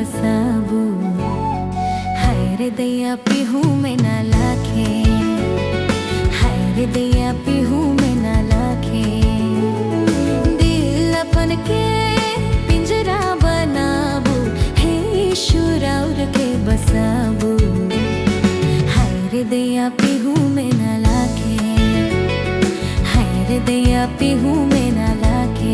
बसाबू। हाय रे दैया पीहू में ना लाखे, हाय रे दैया पीहू में ना लाखे। दिल अपन के पिंजरा बनाबू, हे यीशु राउर के बसाबू। हाय रे दैया पीहू में ना लाखे, हाय रे दैया पीहू में ना लाखे।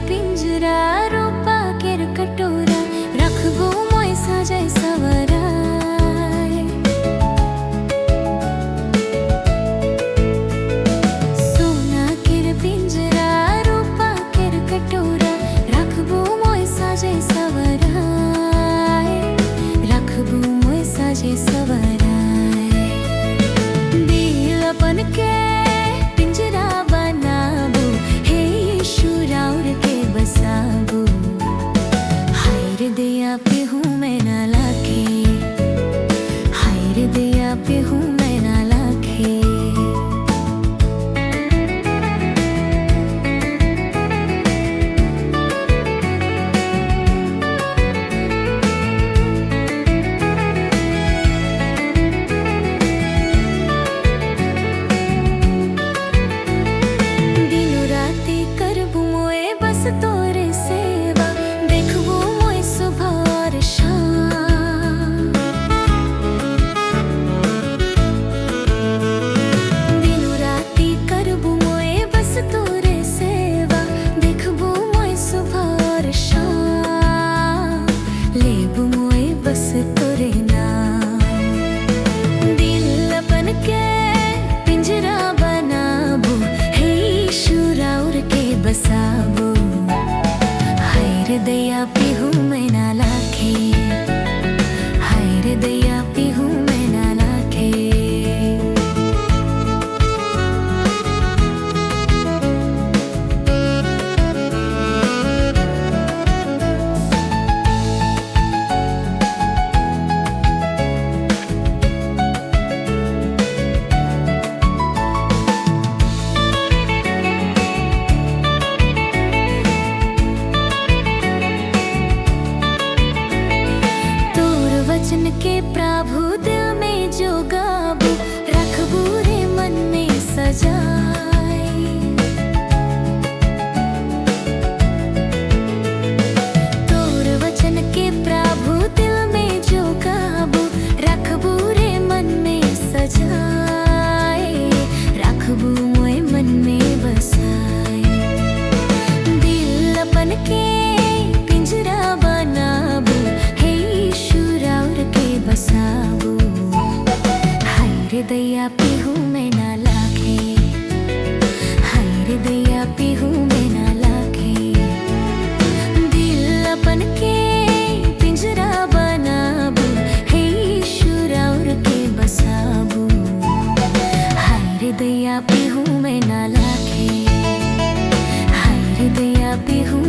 पिंजरा रूपा केर कटोरा रखबो मोय सजाय सवराय। सोना केर पिंजरा रूपा केर कटोरा रखबो मोय सजाय सवराय, रखबो मोय सजाय सवराय। दिल अपन के पिंजरा बनाबू, हे यीशु राउर के बसाबू। हाय रे दैया पीहू में ना लाखे, हाय रे दैया पीहू में ना लाखे। दिनो राती करबू मोए बस तोरे सेवा, देखबू मोए सुबह और शाम। दिनो राती करबू मोए बस तोरे सेवा, देखबू मोए सुबह और शाम। लेबू मोए बस तोरे नाम। दिल अपन के पिंजरा बनाबू, हे यीशु राउर के बसाबू। हाय रे दैया पीहू में ना लाखे, हाय रे दैया पीहू में ना लाखे। तोर वचन के प्रभु दिल में जो गाबू, रखबू रे मन में सजाए। तोर वचन के प्रभु दिल में जो गाबू, रखबू रे मन में सजाए, रखबू मोए मन में बसाए। दिल अपन के पिंजरा बनाबू, हे यीशु राउर के बसाबू। हाय रे दैया पीहू में ना लाखे, हाय रे दैया पीहू में ना लाखे। दिल अपन के पिंजरा बनाबू, हे यीशु राउर के बसाबू। हाय रे दैया पीहू में ना लाखे, हाय रे दैया पीहू